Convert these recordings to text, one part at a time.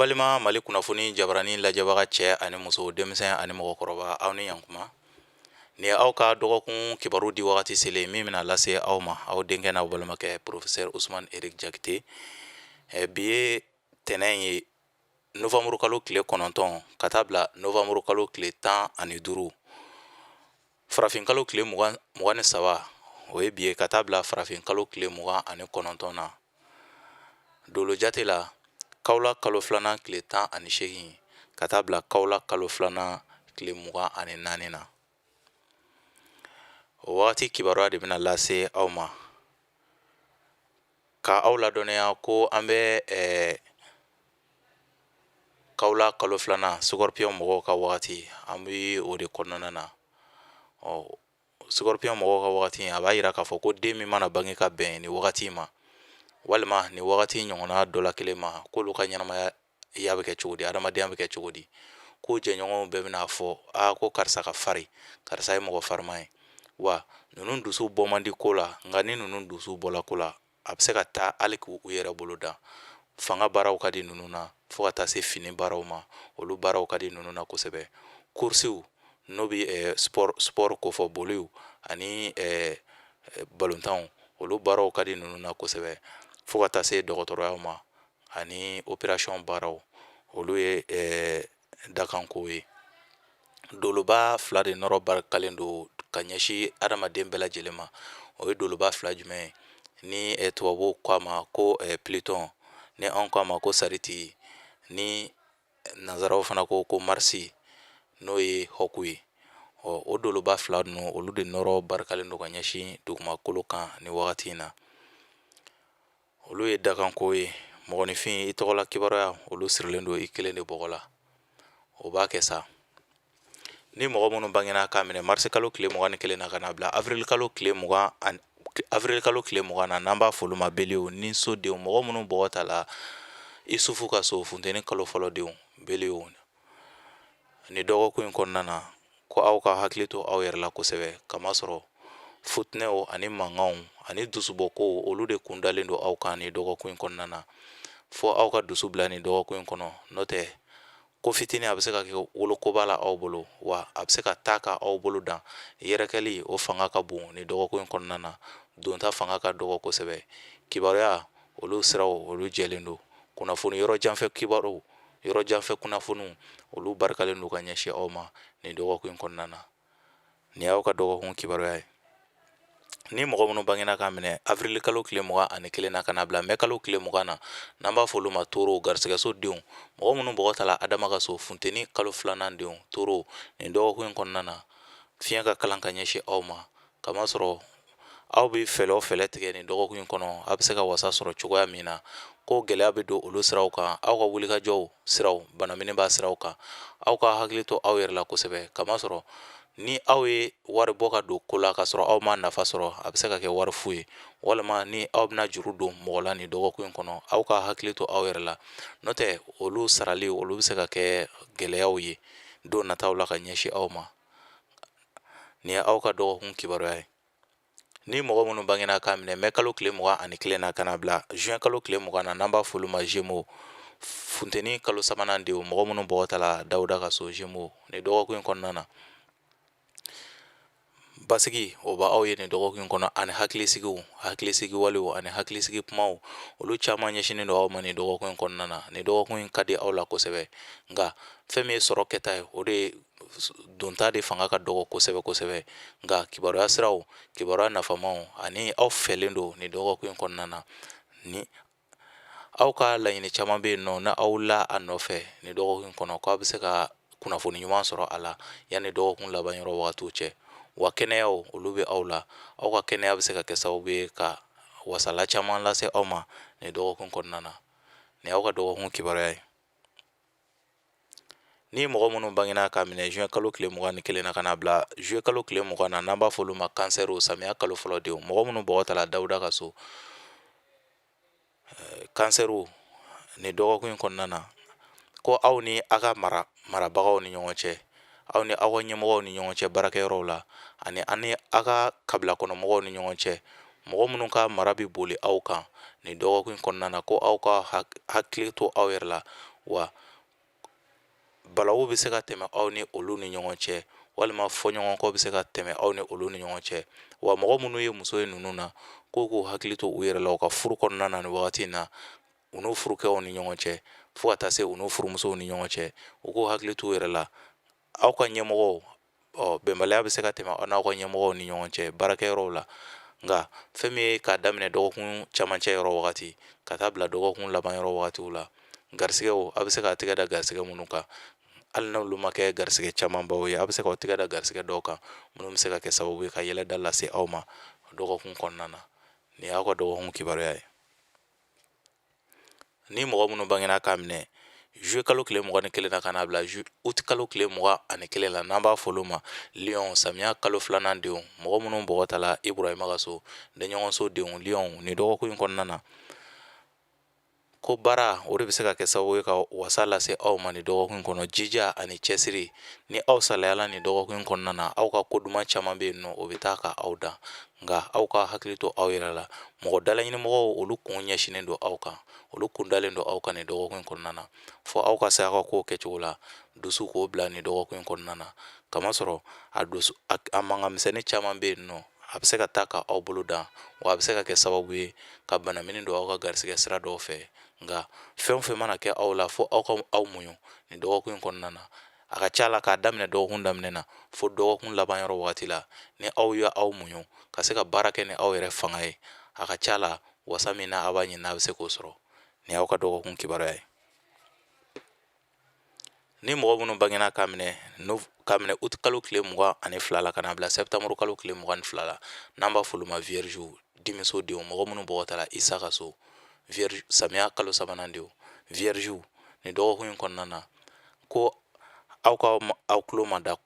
Balima Mali kunnafoni jabarani lajɛbaga cɛ ani muso, denmisɛn ani mɔgɔkɔrɔba, aw ni yankuma. Nin ye aw ka dɔgɔkun kibaru di wagati selen min bɛna lase aw ma, aw denkɛ n'aw balimakɛ professeur Usumani Eric Jakite. Bi ye tɛnɛn ye, novembre kalo tile 9 ka taa bila novembre kalo tile 15, farafin kalo tile 23, o ye bi ye, ka taa bila farafin kalo tile 29 na. Dolo jate la, kawula kalo filanan tile 18 ka taa bila kawula kalo filanan tile 24 na. O wagati kibaruya de bɛna lase aw ma, ka aw ladɔnniya ko an bɛ kawula kalo filanan, scorpion mɔgɔw ka wagati, an bɛ o de kɔnɔna na. Ɔ, scorpion mɔgɔw ka wagati, a b'a yira k'a fɔ ko den min mana bange ka bɛn nin wagati ma, walima nin wagati ɲɔgɔnna dɔ la kelen ma, k'olu ka ɲɛnamaya ya bɛ kɛ cogo di, adamadenya bɛ kɛ cogo di, ko jɛɲɔgɔnw bɛɛ bɛna fɔ aa ko karisa ka farin, karisa ye mɔgɔ fariman ye. Wa ninnu dusu bɔ man di ko la, nka ni ninnu dusu bɔla ko la, a bɛ se ka taa hali k'u yɛrɛ bolo dan. Fanga baaraw ka di ninnu na, fo ka taa se fini baaraw ma, olu baaraw ka di ninnu na kosɛbɛ. Kursiw n'o bɛ sport kofɔ, boliw ani balontanw, olu baaraw ka di ninnu na kosɛbɛ, fo ka taa se dɔgɔtɔrɔyaw ma ani opération baaraw, olu ye dakanko ye. Doloba fila de nɔrɔ barikalen don ka ɲɛsin adamaden bɛɛ lajɛlen ma. O ye doloba fila jumɛn ye? Ni tubabuw ko a ma ko Pluton, ni anw ko a ma ko Sariti, ni nanzaraw fana ko ko Marisi, n'o ye Hɔku ye. Ɔ, o doloba fila ninnu, olu de nɔrɔ barikalen don ka ɲɛsin dugumakolo kan nin wagati in na. Olu ye dakanko ye. Mɔgɔninfin, i tɔgɔla kibaruya, olu sirilen don i kelen de bɔgɔ la. O b'a kɛ sa, ni mɔgɔ minnu bangena k'a minɛ marisi kalo tile 21 na ka na bila avril kalo tile 20 na, n'an b'a fɔ olu ma beliw ni sodenw, mɔgɔ minnu bɔgɔ ta la Isufu ka so, funteni kalo fɔlɔ denw, beliw, nin dɔgɔkun in kɔnɔna na, ko aw ka hakili to aw yɛrɛ la kosɛbɛ, kamasɔrɔ futinɛw ani mankanw ani dusubɔkow, olu de kun dalen don aw kan nin dɔgɔkun in kɔnɔna na. Fo aw ka dusu bila nin dɔgɔkun in kɔnɔ, n'o tɛ ko fitinin a bɛ se ka kɛ wolokoba la aw bolo, wa a bɛ se ka taa ka aw bolo dan. Yɛrɛkɛli, o fanga ka bon nin dɔgɔkun in kɔnɔna na, donta fanga ka dɔgɔ kosɛbɛ. Kibaruya, olu siraw, olu jɛlen don. Kunnafoni yɔrɔ janfɛ kibaru, yɔrɔ janfɛ kunnafoniw, olu barikalen don ka ɲɛsin aw ma nin dɔgɔkun in kɔnɔna na. Nin y'aw ka dɔgɔkun kibaruya ye. Ni mɔgɔ minnu bangena k'a minɛ avril kalo tile 21 na ka na bila mɛ kalo tile 20 na, n'an b'a fɔ olu ma toro, garisɛgɛso denw, mɔgɔ minnu bɔgɔ tala Adama ka so, funteni kalo filanan denw, toro, nin dɔgɔkun in kɔnɔna na, fiɲɛ ka kalan ka ɲɛsin aw ma, kamasɔrɔ aw bɛ fɛɛrɛ o fɛɛrɛ tigɛ nin dɔgɔkun in kɔnɔ, a bɛ se ka wasa sɔrɔ cogoya min na, ko gɛlɛya bɛ don olu siraw kan. Aw ka wulikajɔw siraw, banamini b'a siraw kan. Aw ka hakili to aw yɛrɛ la kosɛbɛ, kamasɔrɔ ni aw ye wari bɔ ka don ko la ka sɔrɔ aw ma nafa sɔrɔ, a bɛ se ka kɛ wari fu ye. Walima ni aw bɛna juru don mɔgɔ la nin dɔgɔkun in kɔnɔ, aw ka hakili to aw yɛrɛ la, n'o tɛ olu sarali, olu bɛ se ka kɛ gɛlɛyaw ye don nataw la ka ɲɛsin aw ma. Nin ye aw ka dɔgɔkun kibaruya ye. Ni mɔgɔ minnu bangena k'a minɛ mɛ kalo tile 21 na ka na bila juin kalo tile 20 na, n'an b'a fɔ olu ma Gémeaux, funteni kalo sabanan denw, mɔgɔ minnu bɔgɔ tala Dawuda ka so, Gémeaux, nin dɔgɔkun in kɔnɔna na, basigi o b'aw ye nin dɔgɔkun in kɔnɔ, ani hakilisigiw, hakilisigi walew ani hakilisigi kumaw, olu caman ɲɛsinnen don aw ma nin dɔgɔkun in kɔnɔna na. Nin dɔgɔkun in ka di aw la kosɛbɛ, nka fɛn min ye sɔrɔ kɛta ye, o de ye donta de fanga ka dɔgɔ kosɛbɛ kosɛbɛ. Nka kibaruya siraw, kibaruya nafamaw ani aw fɛlen don nin dɔgɔkun in kɔnɔna na. Ni aw ka laɲini caman bɛ yen nɔ, na aw la a nɔfɛ nin dɔgɔkun in kɔnɔ, k'aw bɛ se ka kunnafoni ɲuman sɔrɔ a la yanni dɔgɔkun laban yɔrɔ wagatiw cɛ. Wa kɛnɛyaw, olu bɛ aw la. Aw ka kɛnɛya bɛ se ka kɛ sababu ye ka wasala caman lase aw ma nin dɔgɔkun kɔnɔna na. Nin y'aw ka dɔgɔkun kibaruya ye. Ni mɔgɔ minnu bangena k'a minɛ juin kalo tile 21 na ka na bila juillet kalo tile 20 na, n'an b'a fɔ olu ma kansɛriw, samiya kalo fɔlɔ denw, mɔgɔ minnu bɔgɔ tala Dawuda ka so, kansɛriw, nin dɔgɔkun in kɔnɔna na, ko aw ni aw ka marabagaw ni ɲɔgɔn cɛ, aw ni aw ka ɲɛmɔgɔw ni ɲɔgɔn cɛ baarakɛyɔrɔw la, ani aw ni aw ka kabila kɔnɔmɔgɔw ni ɲɔgɔn cɛ, mɔgɔ minnu ka mara bɛ boli aw kan nin dɔgɔkun in kɔnɔna na, ko aw ka hakili to aw yɛrɛ la. Wa balawu bɛ se ka tɛmɛ aw ni olu ni ɲɔgɔn cɛ, walima fɔɲɔgɔnkɔ bɛ se ka tɛmɛ aw ni olu ni ɲɔgɔn cɛ. Wa mɔgɔ minnu ye muso ye ninnu na, k'u k'u hakili to u yɛrɛ la u ka furu kɔnɔna na nin wagati in na, u n'u furukɛw ni ɲɔgɔn cɛ, fo ka taa se u n'u furumusow ni ɲɔgɔn cɛ, u k'u hakili t'u yɛrɛ la. Aw ka ɲɛmɔgɔw, bɛnbaliya bɛ se ka tɛmɛ aw n'aw ka ɲɛmɔgɔw ni ɲɔgɔn cɛ baarakɛyɔrɔw la. Nka fɛn min ye k'a daminɛ dɔgɔkun camancɛ yɔrɔ wagati ka taa bila dɔgɔkun laban yɔrɔ wagatiw la, garisigɛw, a bɛ se k'a tɛgɛ da garisigɛ minnu kan, hali n'olu ma kɛ garisigɛ camanbaw ye, a bɛ se k'aw tɛgɛ da garisigɛ dɔw kan minnu bɛ se ka kɛ sababu ye ka yɛlɛda lase aw ma dɔgɔkun kɔnɔna na. Nin y'aw ka dɔgɔkun kibaruya ye. Ni mɔgɔ minnu bangena k'a minɛ juillet kalo tile 21 na ka n'a bila août kalo tile 21 la, n'an b'a fɔ olu ma lion, samiya kalo filanan denw, mɔgɔ minnu bɔgɔ tala Iburahima ka so, denɲɔgɔnso denw, lion, nin dɔgɔkun in kɔnɔna na, ko baara o de bɛ se ka kɛ sababu ye ka wasa lase aw ma nin dɔgɔkun in kɔnɔ. Jija ani cɛsiri, ni aw salayala nin dɔgɔkun in kɔnɔna na, aw ka ko duman caman bɛ yen nɔ, o bɛ taa ka aw dan. Nka aw ka hakili to aw yɛrɛ la, mɔgɔ dalaɲinimɔgɔw, olu kun ɲɛsinnen don aw kan, olu kun dalen don aw kan nin dɔgɔkun in kɔnɔna na, fo aw ka se aw ka kow kɛcogo la, dusu k'o bila nin dɔgɔkun in kɔnɔna na, kamasɔrɔ a dusu a mankan misɛnnin caman bɛ yen nɔ, a bɛ se ka taa ka aw bolo dan, wa a bɛ se ka kɛ sababu ye ka banamini don aw ka garisigɛ sira dɔw fɛ. Nka fɛn o fɛn mana kɛ aw la, fo aw ka aw muɲu nin dɔgɔkun in kɔnɔna na. A ka ca la k'a daminɛ dɔgɔkun daminɛ na fo dɔgɔkun laban yɔrɔ wagati la, ni aw ye aw muɲu ka se ka baara kɛ ni aw yɛrɛ fanga ye, a ka ca la wasa min na aw b'a ɲini, a bɛ se k'o sɔrɔ. Nin y'aw ka dɔgɔkun kibaruya ye. Ni mɔgɔ minnu bangena k'a minɛ août kalo tile 22 la ka n'a bila septembre kalo tile 22 la, n'an b'a fɔ olu ma vierge, dimiso denw, mɔgɔ minnu bɔgɔ tala Isa ka so, vierge, samiya kalo sabanan denw, vierge, nin dɔgɔkun in kɔnɔna na, ko aw ka aw tulo mada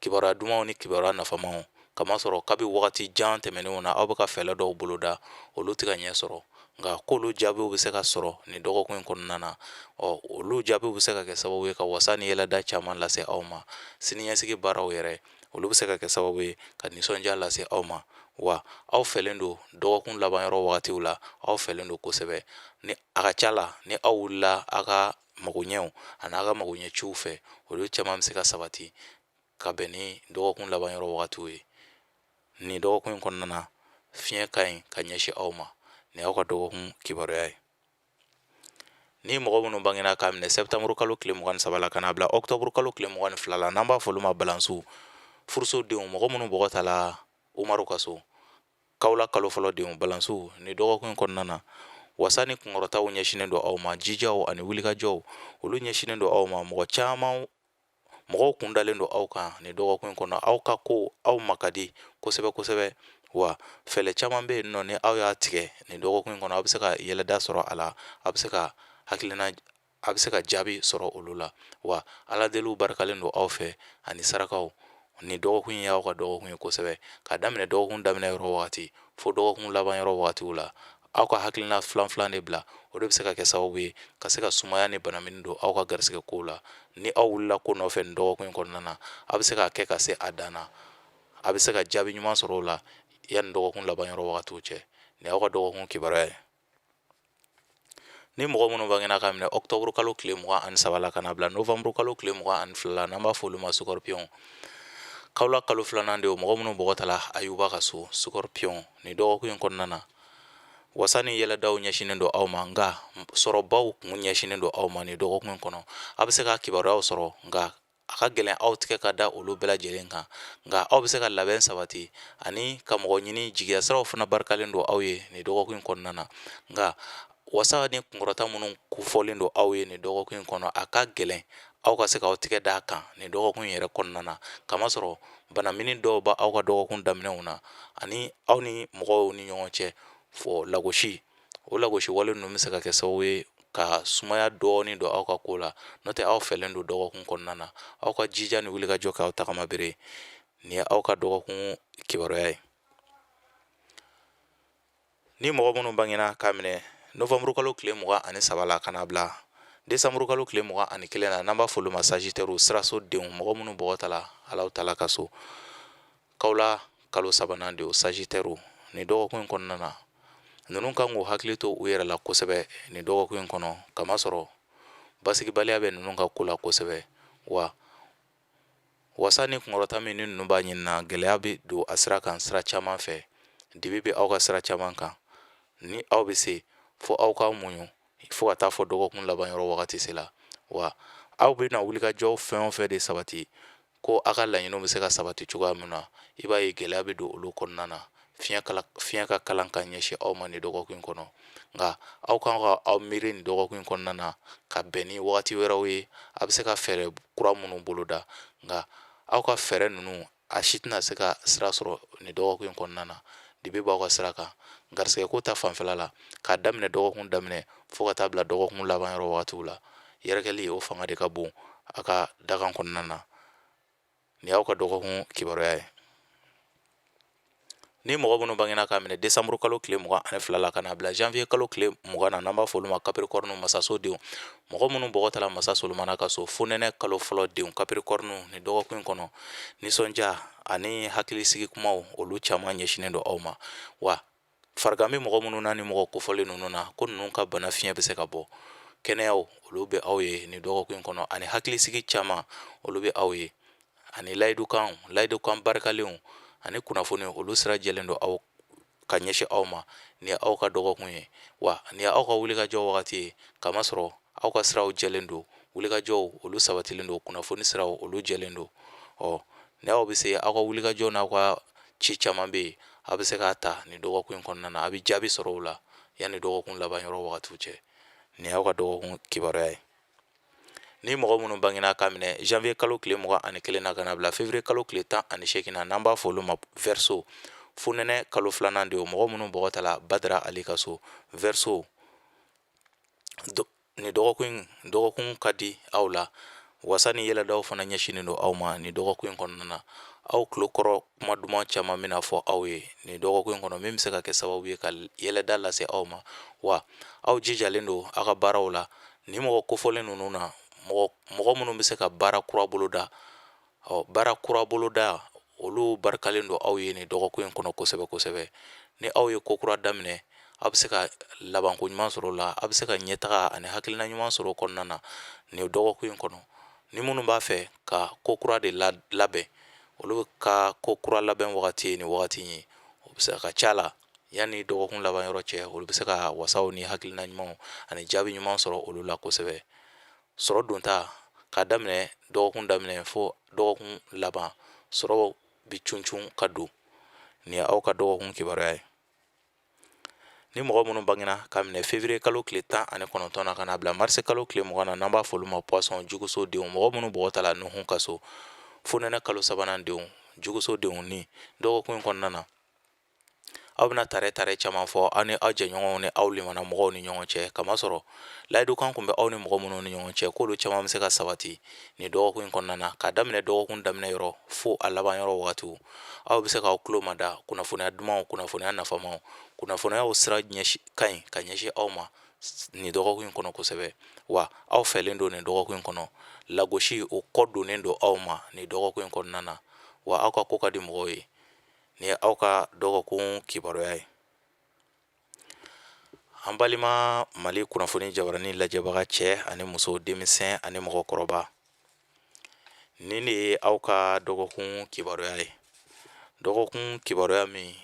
kibaruya dumanw ni kibaruya nafamaw, kamasɔrɔ kabi wagati jan tɛmɛnenw na, aw bɛ ka fɛɛrɛ dɔw boloda, olu tɛ ka ɲɛ sɔrɔ. Nka k'olu jaabiw bɛ se ka sɔrɔ nin dɔgɔkun in kɔnɔna na. Olu jaabiw bɛ se ka kɛ sababu ye ka wasa ni yɛlɛda caman lase aw ma. Siniɲɛsigi baaraw yɛrɛ, olu bɛ se ka kɛ sababu ye ka nisɔndiya lase aw ma. Wa aw fɛlen don dɔgɔkun laban yɔrɔ wagatiw la, aw fɛlen don kosɛbɛ. Ni a ka ca la, ni aw wulila aw ka magoɲɛw ani aw ka magoɲɛciw fɛ, olu caman bɛ se ka sabati ka bɛn ni dɔgɔkun laban yɔrɔ wagatiw ye. Nin dɔgɔkun in kɔnɔna na, fiɲɛ ka ɲi ka ɲɛsin aw ma. Nin y'aw ka dɔgɔkun kibaruya ye. Ni mɔgɔ minnu bangena k'a minɛ septembre kalo tile 23 la ka n'a bila octobre kalo tile 22 la, n'an b'a fɔ olu ma balansiw, furuso denw, mɔgɔ minnu bɔgɔ tala Umaru ka so, kawula kalo fɔlɔ denw, balansiw, nin dɔgɔkun in kɔnɔna na, wasa ni kunkɔrɔtaw ɲɛsinnen don aw ma, jijaw ani wulikajɔw, olu ɲɛsinnen don aw ma. Mɔgɔ caman, mɔgɔw kun dalen don aw kan nin dɔgɔkun in kɔnɔ. Aw ka ko aw ma ka di kosɛbɛ kosɛbɛ. Wa fɛɛrɛ caman bɛ yen nɔ, ni aw y'a tigɛ nin dɔgɔkun in kɔnɔ, aw bɛ se ka yɛlɛda sɔrɔ a la, aw bɛ se ka hakilina, a bɛ se ka jaabi sɔrɔ olu la. Wa ala deliw barikalen don aw fɛ ani sarakaw. Nin dɔgɔkun in y'aw ka dɔgɔkun ye kosɛbɛ, k'a daminɛ dɔgɔkun daminɛ yɔrɔ wagati fo dɔgɔkun laban yɔrɔ wagatiw la. Aw ka hakilina filan filan de bila, o de bɛ se ka kɛ sababu ye ka se ka sumaya ni banamini don aw ka garisigɛ kow la. Ni aw wulila ko nɔfɛ nin dɔgɔkun in kɔnɔna na, aw bɛ se k'a kɛ ka se a dan na, a bɛ se ka jaabi ɲuman sɔrɔ o la yanni dɔgɔkun laban yɔrɔ wagatiw cɛ. Nin y'aw ka dɔgɔkun kibaruya ye. Ni mɔgɔ minnu bangena k'a minɛ octobre kalo tile 23 la ka na bila novembre kalo tile 22 la, n'an b'a fɔ olu ma scorpion, kawula kalo filanan de, mɔgɔ minnu bɔgɔ tala Ayuba ka so, scorpion, nin dɔgɔkun in kɔnɔna na, wasa ni yɛlɛdaw ɲɛsinnen don aw ma. Nka sɔrɔbaw kun ɲɛsinnen don aw ma nin dɔgɔkun in kɔnɔ. A bɛ se ka kibaruyaw sɔrɔ, nka a ka gɛlɛn aw tigɛ ka da olu bɛɛ lajɛlen kan. Nka aw bɛ se ka labɛn sabati ani ka mɔgɔ ɲini. Jigiya siraw fana barikalen don aw ye nin dɔgɔkun in kɔnɔna na. Nka wasa ni kunkɔrɔta minnu kofɔlen don aw ye nin dɔgɔkun in kɔnɔ, a ka gɛlɛn aw ka se k'aw tigɛ d'a kan nin dɔgɔkun in yɛrɛ kɔnɔna na, kamasɔrɔ banamini dɔw b'aw ka dɔgɔkun daminɛw na ani aw ni mɔgɔw ni ɲɔgɔn cɛ fɔ lagosi. O lagosi wale ninnu bɛ se ka kɛ sababu ye ka sumaya dɔɔnin don aw ka ko la. N'o tɛ, aw fɛlen don dɔgɔkun kɔnɔna na. Aw ka jija ni wulikajɔ kɛ aw tagama bere. Nin ye aw ka dɔgɔkun kibaruya ye. Ni mɔgɔ minnu bangena k'a minɛ novembre kalo tile 23 la ka n'a bila décembre kalo tile 21 na, n'an b'a fɔ olu ma sagittaire, siraso denw, mɔgɔ minnu bɔgɔ tala Alahu taala ka so, kawula kalo sabanan de, o sagittaire, nin dɔgɔkun in kɔnɔna na, ninnu kan k'u hakili to u yɛrɛ la kosɛbɛ nin dɔgɔkun in kɔnɔ, kamasɔrɔ Basigibaliya bɛ ninnu ka ko la kosɛbɛ. Wa wasa ni kunkɔrɔta min ni ninnu b'a ɲini na, gɛlɛya bɛ don a sira kan sira caman fɛ. Dibi bɛ aw ka sira caman kan. Ni aw bɛ se, fo aw ka muɲu fo ka taa fɔ dɔgɔkun laban yɔrɔ wagati sela. Wa aw bɛna wulikajɔ fɛn o fɛn de sabati ko aw ka laɲiniw bɛ se ka sabati cogoya min na, i b'a ye gɛlɛya bɛ don olu kɔnɔna na. Fiɲɛ ka kalan ka ɲɛsin aw ma nin dɔgɔkun in kɔnɔ. Nka aw kan ka aw miiri nin dɔgɔkun in kɔnɔna na ka bɛn ni wagati wɛrɛw ye, a bɛ se ka fɛɛrɛ kura minnu boloda. Nka aw ka fɛɛrɛ ninnu, a si tɛna se ka sira sɔrɔ nin dɔgɔkun in kɔnɔna na. Dibi b'aw ka sira kan garisɛgɛ ko ta fanfɛla la, k'a daminɛ dɔgɔkun daminɛ fo ka taa bila dɔgɔkun laban yɔrɔ wagatiw la. Yɛrɛkɛli, o fanga de ka bon a ka dakan kɔnɔna na. Nin y'aw ka dɔgɔkun kibaruya ye. Ni mɔgɔ minnu bangena k'a minɛ desanburu kalo tile 22 la ka n'a bila janvier kalo tile 20 na, n'an b'a fɔ olu ma Capricorne, masaso denw, mɔgɔ minnu bɔgɔ tala masa Solomana ka so, fonɛnɛ kalo fɔlɔ denw, Capricorne, nin dɔgɔkun in kɔnɔ, nisɔndiya ani hakilisigi kumaw, olu caman ɲɛsinnen don aw ma. Wa farigan bɛ mɔgɔ minnu na, ni mɔgɔ kofɔlen ninnu na, ko ninnu ka bana fiɲɛ bɛ se ka bɔ. Kɛnɛyaw, olu bɛ aw ye nin dɔgɔkun in kɔnɔ, ani hakilisigi caman, olu bɛ aw ye, ani layidukan, layidukan barikalenw ani kunnafoni, olu sira jɛlen don aw ka ɲɛsin aw ma. Nin ye aw ka dɔgɔkun ye, wa nin ye aw ka wulikajɔ wagati ye, kamasɔrɔ aw ka siraw jɛlen don, wulikajɔw, olu sabatilen don, kunnafoni siraw, olu jɛlen don. Ɔ ni aw bɛ se, aw ka wulikajɔ n'aw ka ci caman bɛ yen, aw bɛ se k'a ta nin dɔgɔkun in kɔnɔna na, a bɛ jaabi sɔrɔ o la yanni dɔgɔkun laban yɔrɔ wagatiw cɛ. Nin y'aw ka dɔgɔkun kibaruya ye. Ni mɔgɔ minnu bangena k'a minɛ janvier kalo tile 21 na ka na bila février kalo tile 18 na, n'an b'a fɔ olu ma Verseau, fonɛnɛ kalo filanan de ye, mɔgɔ minnu bɔgɔ tala Badara Ali ka so, Verseau, nin dɔgɔkun in, dɔgɔkun ka di aw la. Wasa ni yɛlɛdaw fana ɲɛsinnen don aw ma nin dɔgɔkun in kɔnɔna na. Aw tulo kɔrɔ kuma duman caman bɛna fɔ aw ye nin dɔgɔkun in kɔnɔ, min bɛ se ka kɛ sababu ye ka yɛlɛda lase aw ma. Wa aw jijalen don aw ka baaraw la. Nin mɔgɔ kofɔlen ninnu na, mɔgɔ minnu bɛ se ka baara kura boloda, ɔ baara kura boloda, olu barikalen don aw ye nin dɔgɔkun in kɔnɔ kosɛbɛ kosɛbɛ. Ni aw ye ko kura daminɛ, aw bɛ se ka labanko ɲuman sɔrɔ o la, aw bɛ se ka ɲɛtaga ani hakilina ɲuman sɔrɔ o kɔnɔna na nin dɔgɔkun in kɔnɔ. Ni minnu b'a fɛ ka ko kura de labɛn, olu ka ko kura labɛn wagati ye nin wagati in ye. O bɛ se ka ca la, yanni dɔgɔkun laban yɔrɔ cɛ, olu bɛ se ka wasaw ni hakilina ɲumanw ani jaabi ɲuman sɔrɔ olu la kosɛbɛ. Sɔrɔ donta, k'a daminɛ dɔgɔkun daminɛ fo dɔgɔkun laban, sɔrɔ bɛ cuncun ka don. Nin ye aw ka dɔgɔkun kibaruya ye. Ni mɔgɔ minnu bangena k'a minɛ février kalo tile 19 na ka n'a bila mars kalo tile 20 na, n'an b'a fɔ olu ma poisson, juguso denw, mɔgɔ minnu bɔgɔ tala Nuhun ka so, fonɛnɛ kalo sabanan denw, juguso denw, ni dɔgɔkun in kɔnɔna na, aw bɛna tare tare caman fɔ aw ni aw jɛɲɔgɔnw ni aw limana mɔgɔw ni ɲɔgɔn cɛ, kamasɔrɔ layidukan kun bɛ aw ni mɔgɔ minnu ni ɲɔgɔn cɛ, k'olu caman bɛ se ka sabati nin dɔgɔkun in kɔnɔna na. K'a daminɛ dɔgɔkun daminɛ yɔrɔ fo a laban yɔrɔ wagatiw, aw bɛ se k'aw tulo mada kunnafoniya dumanw, kunnafoniya nafamaw, kunnafoniyaw sira ɲɛsin ka ɲi ka ɲɛsin aw ma nin dɔgɔkun in kɔnɔ kosɛbɛ. Wa aw fɛlen don nin dɔgɔkun in kɔnɔ, lagosi, o kɔ donnen don aw ma nin dɔgɔkun in kɔnɔna na. Wa aw ka ko ka di mɔgɔw ye. Nin ye aw ka dɔgɔkun kibaruya ye. An balima Mali kunnafoni jabarani lajɛbaga, cɛ ani muso, denmisɛn ani mɔgɔkɔrɔba, nin de ye aw ka dɔgɔkun kibaruya ye. Dɔgɔkun kibaruya min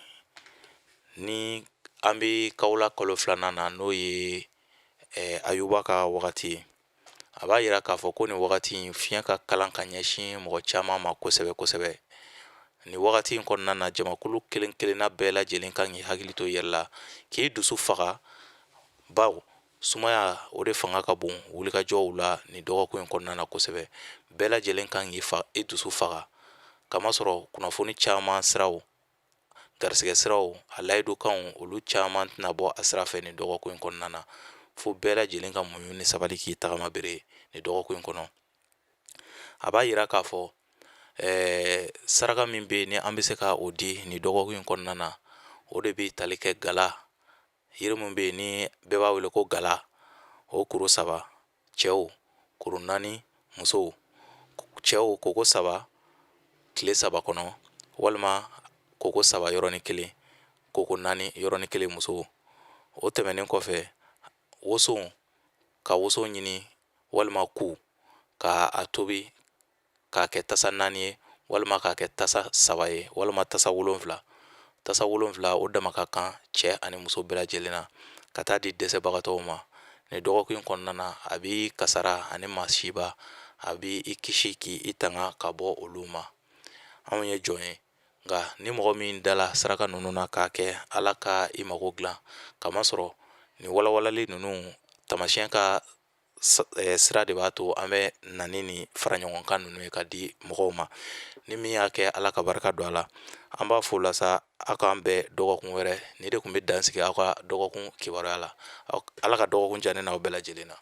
ni an bɛ kawula kalo filanan na, n'o ye Ayuba ka wagati ye. A b'a yira k'a fɔ ko nin wagati in, fiɲɛ ka kalan ka ɲɛsin mɔgɔ caman ma kosɛbɛ kosɛbɛ. Nin wagati in kɔnɔna na, jamakulu kelen kelenna bɛɛ lajɛlen kan k'i hakili to i yɛrɛ la, k'i dusu faga, bawo sumaya, o de fanga ka bon wulikajɔw la nin dɔgɔkun in kɔnɔna na kosɛbɛ. Bɛɛ lajɛlen kan k'i i dusu faga, kamasɔrɔ kunnafoni caman siraw, garisɛgɛ siraw, a layidukanw, olu caman tɛna bɔ a sira fɛ nin dɔgɔkun in kɔnɔna na. Fo bɛɛ lajɛlen ka muɲu ni sabali k'i tagama bere nin dɔgɔkun in kɔnɔ. A b'a yira k'a fɔ saraka min bɛ yen ni an bɛ se ka o di nin dɔgɔkun in kɔnɔna na, o de bɛ tali kɛ gala yiri min bɛ yen ni bɛɛ b'a wele ko gala, o kuru saba cɛw, kuru naani musow, cɛw koko saba tile 3 kɔnɔ, walima koko saba yɔrɔnin kelen, koko naani yɔrɔnin kelen musow. O tɛmɛnen kɔfɛ, woson, ka woson ɲini. walima ku, ka a tobi k'a kɛ tasa 4 ye, walima k'a kɛ tasa 3 ye, walima tasa 7. Tasa 7 o dama ka kan cɛ ani muso bɛɛ lajɛlen na, ka taa di dɛsɛbagatɔw ma. Nin dɔgɔkun in kɔnɔna na, a b'i kasara ani masiba, a b'i kisi k'i tanga ka bɔ olu ma. Anw ye jɔn ye, nka ni mɔgɔ min dala saraka ninnu na k'a kɛ, Ala ka i mago dilan. Kamasɔrɔ nin walawalali ninnu taamasiyɛn ka sira de b'a to an bɛ na ni nin fara ɲɔgɔn kan ninnu ye ka di mɔgɔw ma. Ni min y'a kɛ, Ala ka barika don a la. An b'a fo la sa, aw k'an bɛn dɔgɔkun wɛrɛ. Nin de tun bɛ dan sigi aw ka dɔgɔkun kibaruya la. Ala ka dɔgɔkun diya ne n'aw bɛɛ lajɛlen na.